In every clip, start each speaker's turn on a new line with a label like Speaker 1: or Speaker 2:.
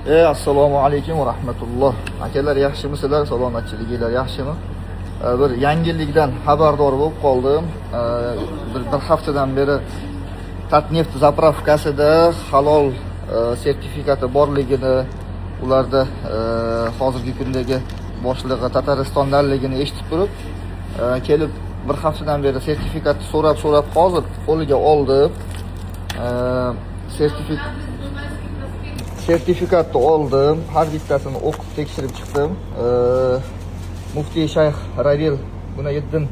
Speaker 1: Assalomu alaykum va rahmatulloh. Akalar, yaxshimisizlar? Salomatchiliginglar yaxshimi? Bir yangilikdan xabardor bo'lib qoldim. Bir haftadan beri Tatneft заправка sida halol sertifikati borligini, ularda hozirgi kundagi boshlig'i Tataristondanligini eshitib turib, kelib bir haftadan beri sertifikatni so'rab-so'rab hozir qo'liga oldim. Sertifikatni oldim, har bittasini o'qib tekshirib chiqdim. Muftiy Shayx Ravil Gunayiddin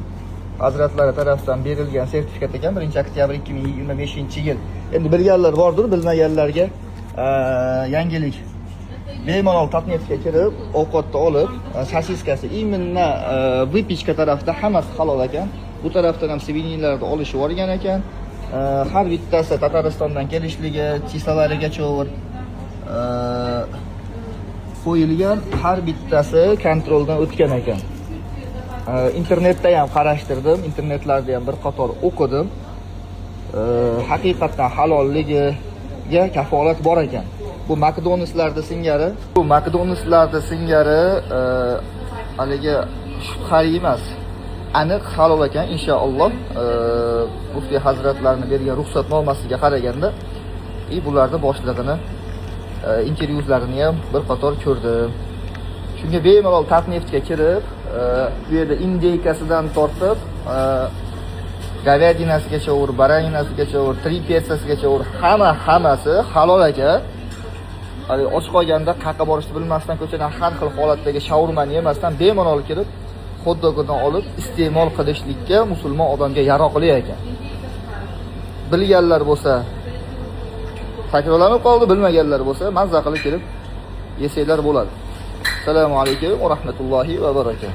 Speaker 1: hazratlari tarafidan berilgan sertifikat ekan, 1 oktyabr 2025-yil. Endi bilganlar bordir, bilmaganlarga yangilik. Bemalol Tatneftga kirib, ovqatni olib, sosiskasi, именно выпечка tarafida hammasi halol ekan. Bu tarafdan ham свинина larni olishib yuborgan ekan. Har bittasi Tataristondan kelishligi, числа larigacha qo'yilgan, har bittasi kontroldan o'tgan ekan. Internetda ham qarashtirdim, internetlarda ham bir qator o'qidim. Haqiqatdan halolligiga kafolat bor ekan. Bu McDonald'slarda singari haligi shubhali emas. Aniq halol ekan inshaalloh. Muftiy hazratlarini bergan ruxsatnomasiga qaraganda и bularni boshlig'ini intervyularini ham bir qator ko'rdim. Shunga bemalol Tatneftga kirib, bu yerda индейка sidan tortib, говядина sigacha, баранина sigacha, три перца sigacha hammasi halol ekan. Hali och qolganda qayerga borishni bilmasdan ko'chadan har xil holatdagi shaurmani yemasdan bemalol kirib xot-dogidan olib iste'mol qilishlikka musulmon odamga yaroqli ekan. Bilganlar bo'lsa takrorlanib qoldi, bilmaganlar bo'lsa mazza qilib kelib yesanglar bo'ladi. Assalomu alaykum va rahmatullohi va barakatuh.